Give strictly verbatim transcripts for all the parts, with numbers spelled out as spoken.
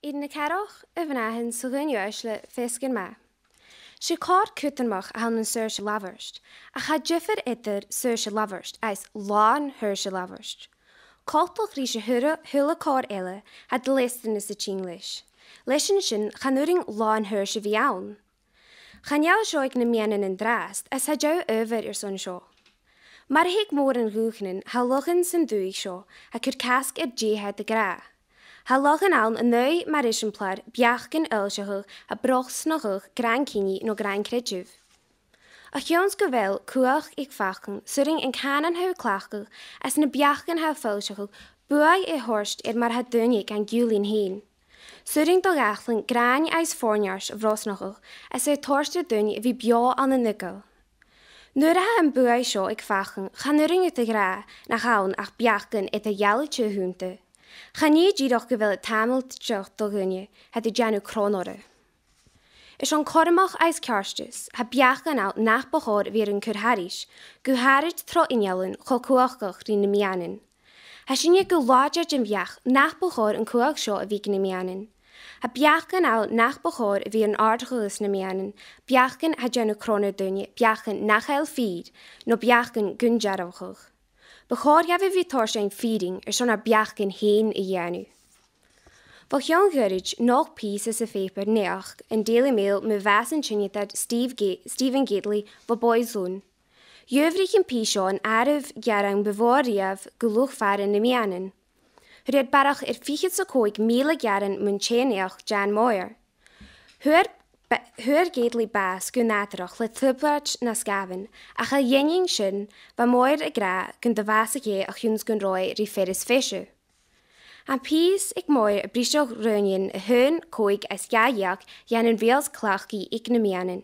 Air na cathrach, a mhnathan 's a dhaoine uaisle, feasgar math. 'S e còir cudromach a th' ann an saorsa labhairt, ach tha diofar eadar saorsa labhairt agus làn-shaorsa labhairt. Coltach ris a h-uile, h-uile còir eile, tha dleastanas a' tighinn leis. Leis an sin, chan urrainn làn-shaorsa a bhith ann. Chan eil seo aig na meadhanan an-dràst, is tha deagh adhbhar airson seo. Mar a th' aig mòran dhùthchannan, tha laghan san dùthaich seo a' cur casg air dè tha iad ag ràdh. Tha laghan ann an aghaidh, mar eisimpleir, beachdan fhoillseachadh a' brosnachadh gràin-cinnidh no gràin-chreideimh. A chionn 's gu bheil cumhachd aig faclan, 's urrainn an cànan a tha thu a' cleachdadh is na beachdan a tha thu a' foillseachadh buaidh a thoirt air mar a tha daoine gan giùlain fhèin. 'S urrainn do dh'fhaclan gràin agus fòirneart a bhrosnachadh is a thoirt air daoine a bhith beò ann an eagal. Nuair a tha am buaidh seo aig faclan, chan urrainn dhut a ràdh nach ann ach beachdan eadar-dhealaichte a th' annta. Chan e dìreach gu bheil iad tàmailteach do dhuine, tha iad a' dèanamh cron orra. Airson cothromachd agus ceartas, tha beachdan ann nach bu chòir a bhith air an cur thairis, gu h-àraid tro innealan cho cumhachdach ri na meadhanan. Tha sinne gu làidir den bheachd nach bu chòir an cumhachd seo a bhith aig na meadhanan. Tha beachdan ann nach bu chòir a bhith air an àrdachadh anns na meadhanan, beachdan a tha a' dèanamh cron air daoine, beachdan nach eil fìor, no beachdan gun dearbhachadh. Bu chòir dhaibh a bhith a' toirt seachad fìrinn airson ar beachdan fhèin a dhèanamh. Bho chionn ghoirid, nochd pìos sa phàipear-naidheachd, an Daily Mail, mu mheas an t-seinneadair Steve Ga-, Stephen Gately bho Boyzone. Dh'adhbhraich am pìos seo an àireamh gearan bu mhotha riamh gu luchd-faire na meadhanan. Fhuair e barrachd air fichead 's a còig mìle gearan mun t-seinneadair Jan Moir. Fhuair ba-, fhuair Gately bàs gu nàdarrach le tubaid na sgàmhan, ach a dh'aindeoin sin, bha Moir ag ràdh gun do bhàsaich e a chionn 's gun robh e ri fear is feise. Am pìos aig Moir a' briseadh rùintean a h-aon, còig is dà dheug dhen an riaghailt cleachdaidh aig na meadhanan.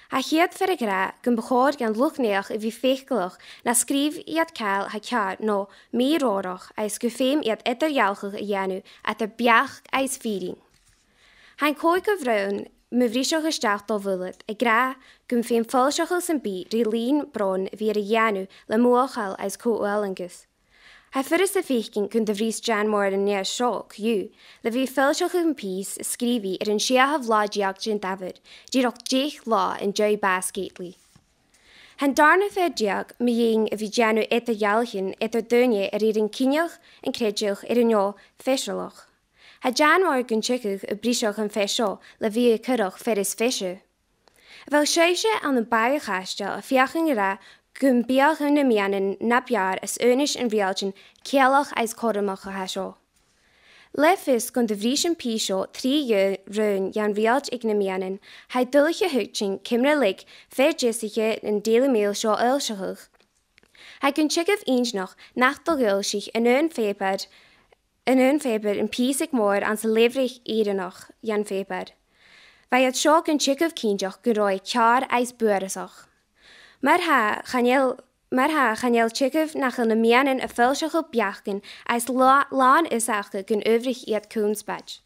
Tha a' chiad fhear ag ràdh gum bu chòir dhan luchd-naidheachd a bhith faiceallach nan sgrìobh iad càil a tha ceàrr no mì-threòrach agus gum feum iad eadar-dhealachadh a dhèanamh eadar beachd agus fìrinn. Tha an Còigeamh Rann mu bhriseadh a-steach do mhullad ag ràdh gum feum foillseachadh sam bith ri linn bron a bhith air a dhèanamh le mothachail agus co-fhulangas. Tha e furasta fhaicinn gun do bhris Jan Moir an naidheachd seo co-dhiù, le bhith a' foillseachadh am pìos a sgrìobh i air an siathamh là deug den Dàmhair, dìreach deich latha an dèidh bàs Gately. Tha an dàrna fear deug mu dheidhinn a bhith a' dèanamh eadar-dhealaichean eadar daoine a rèir an cinneadh, an creideamh, air neo feisealach. Tha Jan Moir gun teagamh a' briseadh am fear seo le bhith a' coireach fear is feise. A bheil sibhse ann am Baile a' Chaisteil a' feuchainn ri ràdh gum biodh na meadhanan na b' fheàrr is aonais an riaghailtean cealach agus cothromach a tha seo? Le fios gun do bhris am pìos seo trì dheug rann dhen riaghailt aig na meadhanan, tha e duilich a thuigsinn ciamar a leig fear deasaiche an Daily Mail seo fhoillseachadh. Tha e gun teagamh inntinneach nach do dh'fhoillsich an aon phàipear, an aon phàipear am pìos aig Moir anns an leabhraichean Èireannach dhen phàipear. Bha iad seo gun teagamh cinnteach gun robh e ceàrr agus buarasach. Mar-thà, chan eil, mar-thà, chan eil teagamh nach eil na meadhanan a' foillseachadh beachdan agus là-, làn fhios aca gun adhbhraich iad connspaidean.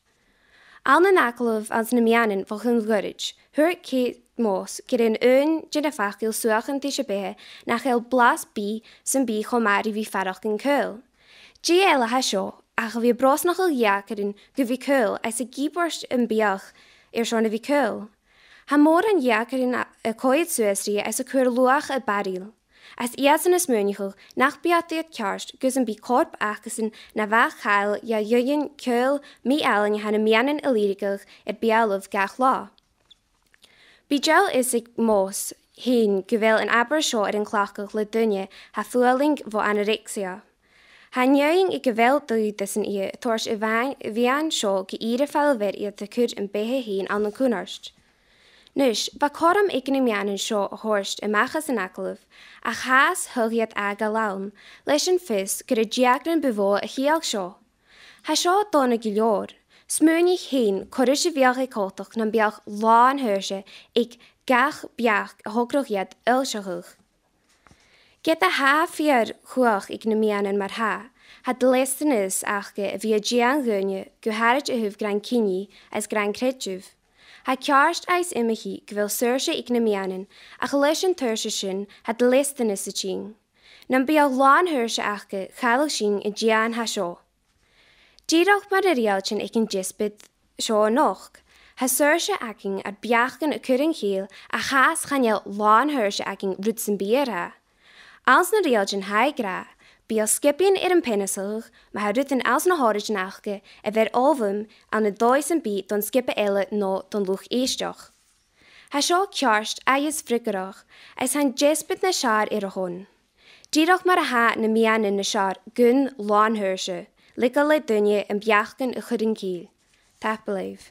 Ann an agallamh anns na meadhanan bho chionn ghoirid, thuirt Kate Moss gur e aon de na faclan suaicheantais a b' fheàrr nach eil blas bìdh sam bith cho math ri bhith a' faireachdainn caol. Dè eile a tha seo ach a bhith a' brosnachadh dheugairean gu bhith caol is ag ìobairt am biadh airson a bhith caol. Tha mòran dheugairean a, a' coimhead suas rithe is a' cur luach a baraille. Is iadsan a' smaoineachadh nach bi iad ceart gus am bi corp acasan na mhac chàil dhe dhaoine caol mì-fhallain a tha na meadhanan a' lìbhrigeadh air beulaibh gach latha. Bidh deagh fhios aig Moss fhèin gu bheil an abair seo air an cleachdadh le daoine a tha a' fualaing bho anorexia. Tha e a' ciallachadh gu bheil daoine san fhìor a' toirt a' mheadhan, a' mheadhan seo gu ìre far a bheil iad a' cur am beatha fhèin ann an cunnart. Nis, bha cothrom aig na meadhanan seo a thoirt a-mach às an agallamh, ach fhathast thug iad fhàgail ann, leis an fhios gur e deugairean bu mhotha a chiall seo. Tha seo dona gu leòr. Smaoinich fhèin cò ris a bhiodh e coltach nam biodh làn-shaorsa aig gach beachd a thogradh iad fhoillseachadh. Ged a tha fìor chumhachd aig na meadhanan mar-thà, tha dleastanas aca a bhith a' dèanamh dhaoine gu h-àraid a thaobh gràin-cinnidh is gràin-chreideimh. Tha e ceart agus iomchaidh gu bheil saorsa aig na meadhanan, ach leis an t-saorsa sin tha dleastanas a' tighinn. Nam biodh làn-shaorsa aca, chaileadh sinn an dèidh a tha seo. Dìreach mar a riaghaileadh sinn aig an deasbad Seo a-nochd. Tha saorsa againn air beachdan a chur an cèill, ach fhathast chan eil làn-shaorsa againn rud sam bith air. Anns na riaghailtean, tha e ag ràdh, bidh sgiobaidhean air am peansachadh, ma tha rudan anns na h-òraidean aca a bheir obair ann an dòigh sam bith don sgioba eile no don luchd-èisteachd. Tha seo ceart agus freagarrach, is tha an deasbad nas fheàrr air a shon. Dìreach mar a tha na meadhanan nas fheàrr gun làn-shaorsa, leigeil le daoine am beachdan a chur an cèill. Tapadh leibh.